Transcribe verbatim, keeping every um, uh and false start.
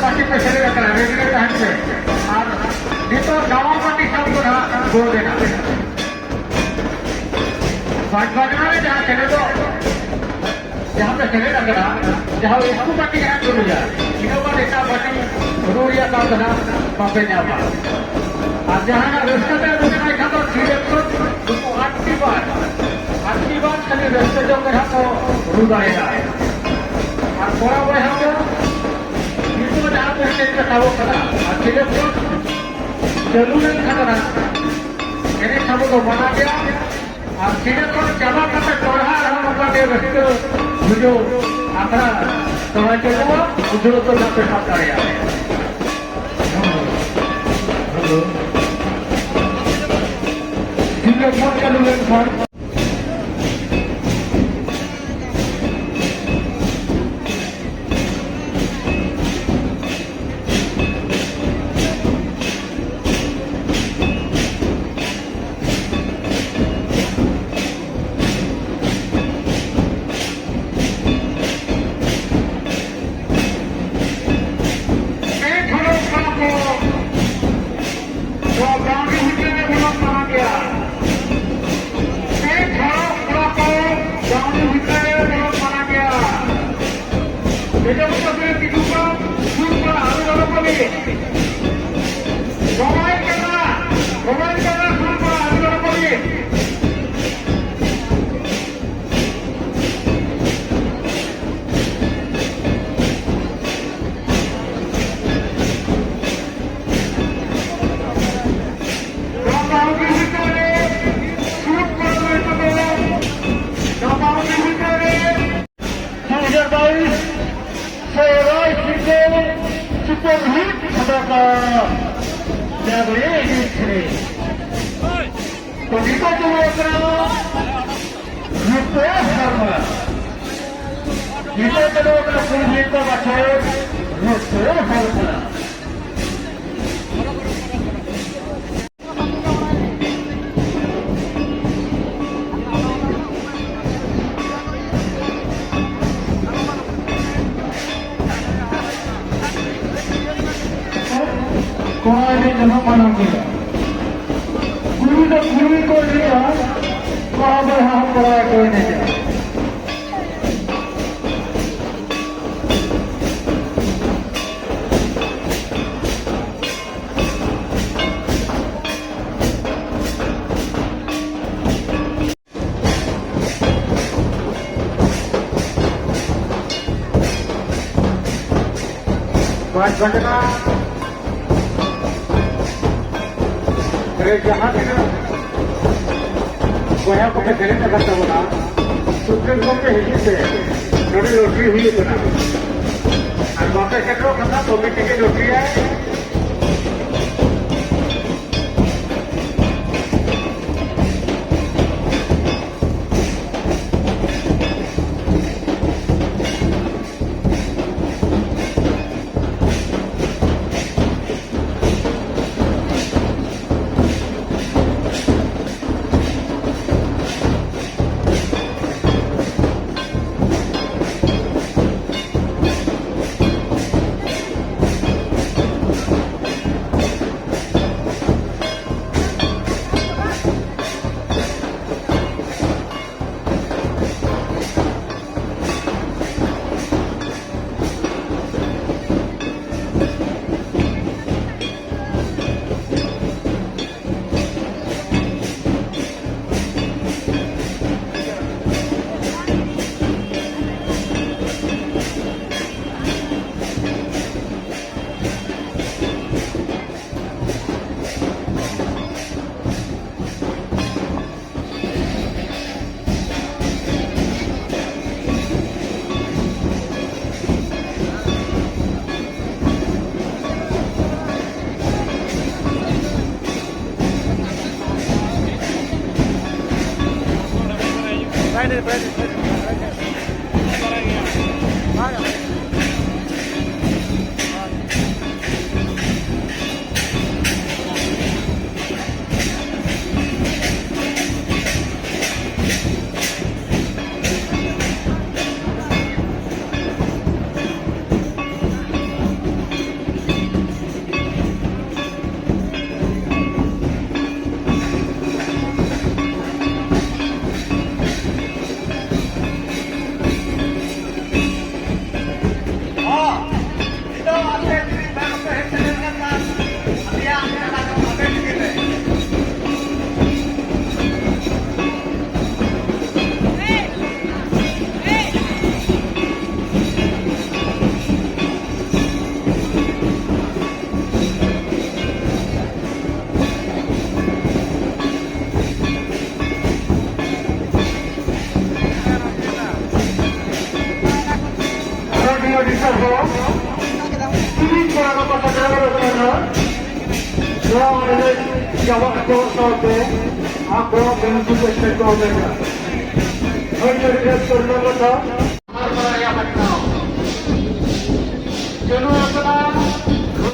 Party ᱯᱮ ᱥᱮᱞᱮᱫ ᱟᱠᱟᱱᱟ, ᱨᱮᱰᱤ ᱨᱮ ᱛᱟᱦᱮᱱ ᱯᱮ᱾ ᱟᱨ ᱱᱤᱛᱚᱜ ᱱᱟᱣᱟ ᱯᱟᱨᱴᱤ ᱥᱟᱵ ᱫᱚ ᱱᱟᱦᱟᱜ ᱵᱚᱱᱫ ᱮᱱᱟ᱾ ᱵᱟᱡᱽ ᱵᱟᱡᱽᱱᱟ ᱨᱮ ᱡᱟᱦᱟᱸ ᱥᱮᱞᱮᱫᱚᱜ, ᱡᱟᱦᱟᱸ ᱯᱮ ᱥᱮᱞᱮᱫ ᱟᱠᱟᱱᱟ, ᱡᱟᱦᱟᱸ ᱩᱱᱠᱩ ᱯᱟᱨᱴᱤ ᱜᱮ ᱦᱟᱸᱜ ᱠᱚ ᱨᱩᱭᱟ, ᱤᱱᱟᱹ ᱵᱟᱫ ᱮᱴᱟᱜ ᱯᱟᱨᱴᱤ ᱨᱩ ᱨᱮᱭᱟᱜ ᱫᱟᱣ ᱫᱚ ᱱᱟᱦᱟᱜ ᱵᱟᱯᱮ ᱧᱟᱢᱟ᱾ ᱟᱨ ᱡᱟᱦᱟᱱᱟᱜ ᱨᱟᱹᱥᱠᱟᱹ ᱛᱮ ᱨᱩ ᱥᱟᱱᱟᱭ ᱠᱷᱟᱱ ᱫᱚ ᱥᱤᱞᱮᱠᱥᱚᱱ ᱱᱩᱠᱩ ᱟᱴᱴᱤ ᱵᱟᱨ, ᱟᱴᱴᱤ ᱵᱟᱨ ᱠᱷᱟᱹᱞᱤ ᱨᱟᱹᱥᱠᱟᱹ ᱡᱚᱝ ᱨᱮᱦᱚᱸ ᱠᱚ ᱨᱩ ᱫᱟᱲᱮᱭᱟᱜᱼᱟ᱾ ᱟᱨ ᱠᱚᱲᱟ ᱵᱚᱭᱦᱟ ᱠᱚ ᱱᱤᱛᱚᱜ ᱡᱟᱦᱟᱸ ᱠᱚ ᱮᱱᱮᱡ ᱠᱚ ᱥᱟᱵᱚᱜ ᱠᱟᱱᱟ, ᱟᱨ ᱥᱤᱞᱮᱠᱥᱚᱱ ᱪᱟᱹᱞᱩ ᱞᱮᱱᱠᱷᱟᱱ ᱚᱱᱟ ᱮᱱᱮᱡ ᱥᱟᱵᱚ ᱫᱚ ᱢᱟᱱᱟ ᱜᱮᱭᱟ᱾ ᱟᱨ ᱥᱤᱞᱮᱠᱥᱚᱱ ᱪᱟᱵᱟ ᱠᱟᱛᱮ ᱫᱚᱦᱲᱟ ᱟᱨᱦᱚᱸ ᱱᱚᱝᱠᱟ ᱜᱮ ᱨᱟᱹᱥᱠᱟᱹ ᱵᱩᱡᱷᱟᱹᱣ ᱟᱠᱷᱲᱟ ᱫᱚᱦᱲᱟ ᱪᱟᱹᱞᱩᱜᱼᱟ, ᱩᱱ ᱡᱚᱦᱚᱜ ᱫᱚ ᱵᱟᱯᱮ ᱥᱟᱵ ᱫᱟᱲᱮᱭᱟᱜᱼᱟ᱾ ᱦᱮᱞᱳ᱾ ᱥᱤᱞᱮᱠᱥᱚᱱ ᱪᱟᱹᱞᱩ ᱞᱮᱱᱠᱷᱟᱱ ᱱᱚᱣᱟ ᱵᱟᱣᱩᱱᱰᱨᱤ ᱵᱷᱤᱛᱤᱨ ᱨᱮ ᱵᱚᱞᱚᱱ ᱢᱟᱱᱟ ᱜᱮᱭᱟ᱾ ᱯᱮ ᱴᱷᱟᱲᱚ ᱠᱚᱲᱟ ᱠᱚ ᱵᱟᱣᱩᱱᱰᱨᱤ ᱵᱷᱤᱛᱤᱨ ᱨᱮ ᱵᱚᱞᱚᱱ ᱢᱟᱱᱟ ᱜᱮᱭᱟ᱾ ᱡᱚᱡᱚ ᱵᱚᱡᱚ ᱠᱚᱨᱮ ᱛᱤᱸᱜᱩ ᱠᱚᱜ, ᱥᱩᱨ ᱠᱚ ᱟᱞᱚ ᱨᱚᱲ ᱠᱚ ᱞᱟᱹᱜᱤᱫ᱾ ᱢᱳᱵᱟᱭᱤᱞ ᱠᱟᱱᱟ, ᱢᱳᱵᱟᱭᱤᱞ ᱠᱟᱱᱟ, ᱥᱩᱨ ᱠᱚ ᱟᱞᱚ ᱨᱚᱲ ᱠᱚ ᱞᱟᱹᱜᱤᱫ᱾ ᱱᱚᱣᱟ ᱵᱟᱣᱩᱱᱰᱨᱤ ᱵᱷᱤᱛᱤᱨ ᱨᱮ ᱥᱩᱴ ᱠᱚᱨᱟᱣ ᱦᱩᱭᱩᱜ ᱛᱟᱵᱚᱱᱟ᱾ ᱱᱚᱣᱟ ᱵᱟᱣᱩᱱᱰᱨᱤ ᱵᱷᱤᱛᱤᱨ ᱨᱮ ᱫᱩ ᱦᱟᱡᱟᱨ ᱵᱟᱭᱤᱥ ᱥᱚᱦᱨᱟᱭ ᱥᱤᱨᱡᱟᱹᱣ ᱥᱩᱯᱟᱨ ᱦᱤᱴ ᱫᱷᱟᱢᱟᱠᱟ ᱞᱟᱜᱽᱲᱮ ᱮᱱᱮᱡ ᱥᱮᱨᱮᱧ᱾ ᱛᱚ, ᱱᱤᱛᱚᱜ ᱫᱚ ᱦᱩᱭᱩᱜ ᱠᱟᱱᱟ ᱨᱩᱯᱟᱹ ᱦᱚᱲᱢᱟ᱾ ᱱᱤᱛᱚᱜ ᱫᱚ ᱦᱩᱭᱩᱜ ᱠᱟᱱᱟ ᱠᱩᱲᱤ ᱜᱤᱫᱽᱨᱟᱹ ᱵᱟᱪᱷᱚᱱ ᱨᱩᱯᱟᱹ ᱦᱚᱲᱢᱟ᱾ ᱠᱚᱲᱟ ᱮᱱᱮᱡ ᱫᱚ ᱱᱟᱦᱟᱜ ᱢᱟᱲᱟᱝ ᱜᱮᱭᱟ᱾ ᱠᱩᱲᱤ ᱫᱚ ᱠᱩᱲᱤ ᱠᱚ ᱮᱱᱮᱡᱟ, ᱠᱚᱲᱟ ᱫᱚ ᱱᱟᱦᱟᱜ ᱠᱚᱲᱟ ᱜᱮᱠᱚ ᱮᱱᱮᱡᱟ᱾ ᱯᱟᱸᱪ ᱵᱟᱡᱮ ᱱᱟ ᱨᱮ ᱡᱟᱦᱟᱸ ᱛᱤᱱᱟᱹᱜ ᱵᱚᱭᱦᱟ ᱠᱚᱯᱮ ᱥᱮᱞᱮᱫ ᱟᱠᱟᱫ ᱛᱟᱵᱚᱱᱟ, ᱥᱩᱠᱨᱤ ᱠᱚᱯᱮ ᱦᱤᱡᱩᱜ ᱯᱮ, ᱱᱚᱰᱮ ᱞᱚᱴᱨᱤ ᱦᱩᱭᱩᱜ ᱠᱟᱱᱟ᱾ ᱟᱨ ᱵᱟᱯᱮ ᱥᱮᱴᱮᱨᱚᱜ ᱠᱟᱱᱟ, ᱠᱚᱢᱤᱴᱤ ᱜᱮ ᱞᱚᱴᱨᱤᱭᱟᱭ᱾ ᱛᱤᱨᱤᱥ ᱦᱚᱲ ᱛᱤᱨᱤᱥ ᱠᱚᱲᱟ ᱠᱚᱠᱚ ᱥᱮᱴᱮᱨ ᱠᱟᱱᱟ᱾ ᱱᱚᱣᱟ ᱮᱱᱮᱡ ᱪᱟᱵᱟ ᱠᱟᱛᱮ ᱥᱟᱶᱛᱮ ᱟᱠᱚ ᱵᱮᱱᱡᱩ ᱠᱚ ᱥᱮᱴᱮᱨ ᱠᱚ ᱠᱟᱱᱟ᱾ ᱦᱳᱭ, ᱡᱚᱦᱟᱨ ᱠᱚ ᱥᱟᱨᱱᱟ ᱠᱟᱛᱷᱟ᱾ ᱟᱨ ᱵᱟᱨᱭᱟ ᱵᱟᱪᱷᱱᱟᱣ᱾ ᱪᱟᱹᱞᱩ ᱟᱠᱟᱱᱟ᱾